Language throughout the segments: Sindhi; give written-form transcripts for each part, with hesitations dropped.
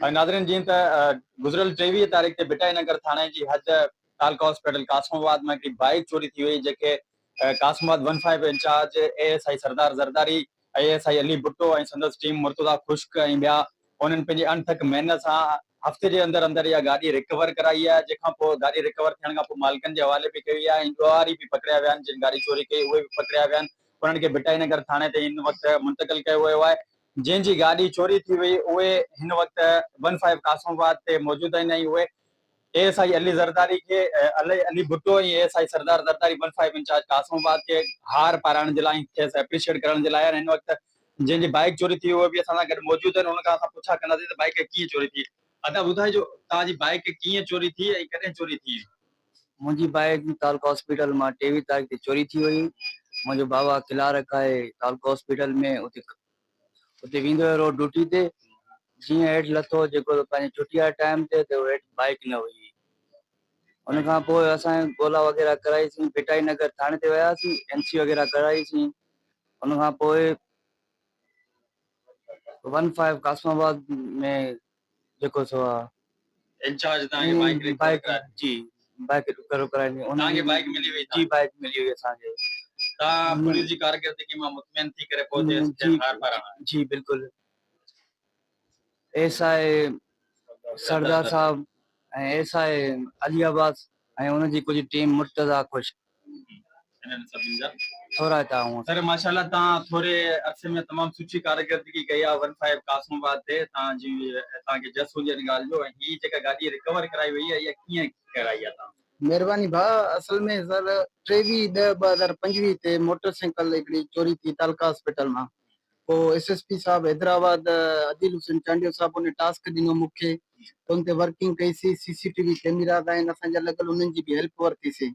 ۽ ناظرين جيئن ته گذريل 23 تاريخ تي ڀٽائي نگر ٿاڻي جي حد تعلقه هاسپيٽل قاسم آباد مان هڪڙي بائيڪ چوري ٿي وئي جنهن کي Qasimabad one five incharge A S I Sardar Zardari, A S I Ali Bhutto ۽ سندس ٽيم مرتضيٰ خشڪ ۽ ٻيا انهن پنهنجي اڻٿڪ محنت سان هفتي جي اندر اندر اها گاڏي رڪور ڪرائي آهي جنهن کان پوء گاڏي رڪور ٿيڻ کان پوء مالڪن جي حوالي به ڪئي وئي آهي ۽ ڏوهاري به پڪڙيا ويا آهن جن گاڏي چوري ڪئي اهي به پڪڙيا ويا آهن انهن کي ڀٽائي نگر ٿاڻي تي هن وقت منتقل ڪيو ويو آهي. جنهن جي گاڏي چوري ٿي وئي اهي هن وقت ون فائيو قاسم آباد تي موجود آهن ۽ اهي A S I Ali Zardari کي Ali Bhutto ۽ A S I Sardar Zardari one five incharge Qasimabad کي هار پارائڻ جي لاء ۽ کيس اپريشيئيٽ ڪرڻ جي لاء آهن هن وقت جنهن جي بائيڪ چوري ٿي اهي به اسان سان گڏ موجود آهن ان کان اسان پڇا ڪنداسين ته بائيڪ ڪيئن چوري ٿي ادا ٻڌائجو توهان جي بائيڪ ڪيئن چوري ٿي ۽ ڪڏهن چوري ٿي؟ منهنجي بائيڪ تعلقه هاسپيٽل مان 23 تاريخ تي چوري ٿي وئي. منهنجو بابا ڪلارڪ آهي تعلقه هاسپيٽل ۾ اتي اتي ويندو هيو روز ڊيوٽي تي جيئن هيٺ لٿو جيڪو پنهنجي ڇٽي واري ٽائيم تي ته هيٺ بائيڪ نه هئي. ان کان پوء اسان ڳولا وغيره ڪرائي سين ڀٽائي نگر ٿاڻي تي وياسين اين سي وغيره ڪرائي سين ان کان پوء ون فائيو قاسم آباد ۾ جيڪو سو آ انچارج توهان کي بائيڪ ريڪور ڪرائي جي بائيڪ ريڪور ڪرائي ڏني توهان کي بائيڪ ملي وئي جي بائيڪ ملي وئي اسان کي توهان پوليس جي ڪارڪردگي مان مطمئن ٿي ڪري پوء جي هار پاران جي بلڪل ايس I سردار صاحب ۽ ايس I Ali Abbas ۽ ان جي ڪجهه ٽيم مرتضيٰ خوش انهن سڀني جا ٿورائتا آهيون. سر ماشاءالله توهان ٿوري عرصي ۾ تمام سٺي ڪارڪردگي ڪئي آهي ون فائيو قاسم آباد تي توهان جي توهان کي جس هجي ان ڳالهه جو ۽ هي جيڪا گاڏي رڪور ڪرائي وئي آهي اها ڪيئن ڪرائي آهي توهان. مھرباني ڀاء اصل ۾ سر 23 ڏھ 2025 تي موٽر سائيڪل ھڪڙي چوري ٿي تعلقه ھاسپيٽل مان پوء ايس ايس پي صاحب حيدرآباد عديل حسين چانڊيو صاحب ان ٽاسڪ ڏنو مون کي ته ان تي ورڪنگ ڪئي سي سي سي ٽي وي ڪيميراز آھن اسان جا لڳل انھن جي به ھيلپ ورتي سي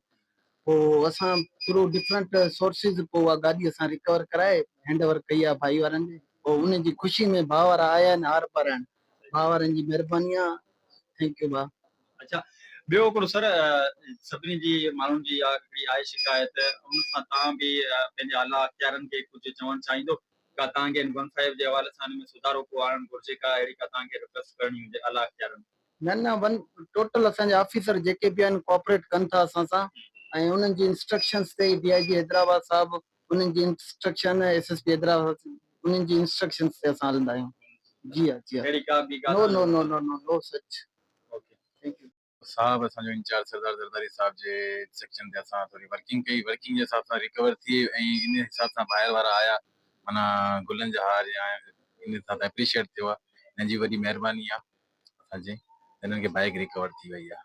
پوء اسان ٿرو ڊفرنٽ سورسز پوء اها گاڏي اسان ريڪور ڪرائي هينڊ اوور ڪئي آهي ڀائي وارن جي پوء ان جي خوشي ۾ ڀاء وارا آيا آهن هار پارائڻ ڀاء وارن جي مهرباني آهي thank you ڀاء. اڇا ٻيو هڪڙو سر سڀني جي ماڻهن جي اها هڪڙي آهي شڪايت ان سان توهان به پنهنجي اعليٰ اختيارن کي ڪجهه چوڻ چاهيندو ڪا توهان کي ون فائيو جي حوالي سان ان ۾ سڌارو ڪو آڻڻ گهرجي ڪا اهڙي ڪا توهان کي رڪويسٽ ڪرڻي هجي اعليٰ اختيارن کي. نه نه ون ٽوٽل اسان جا آفيسر جيڪي به آهن ڪوآپريٽ ڪن ٿا اسان سان ۽ انهن جي انسٽرڪشنس تي ئي ڊي I جي حيدرآباد صاحب انهن جي instruction S S P Hyderabad انهن جي انسٽرڪشنس تي اسان هلندا آهيون جي ها جي ها نو نو نو نو نو نو سچ اوڪي thank you. صاحب اسان جو انچارج سردار زرداري صاحب جي سيڪشن تي اسان ٿوري ورڪنگ ڪئي ورڪنگ جي حساب سان ريڪور ٿي ۽ ان حساب سان ڀائر وارا آيا معنيٰ گلن جا هار يا ان حساب سان اپريشيئيٽ ٿيو آهي انهن جي وڏي مهرباني آهي اسان جي انهن کي بائيڪ ريڪور ٿي وئي آهي.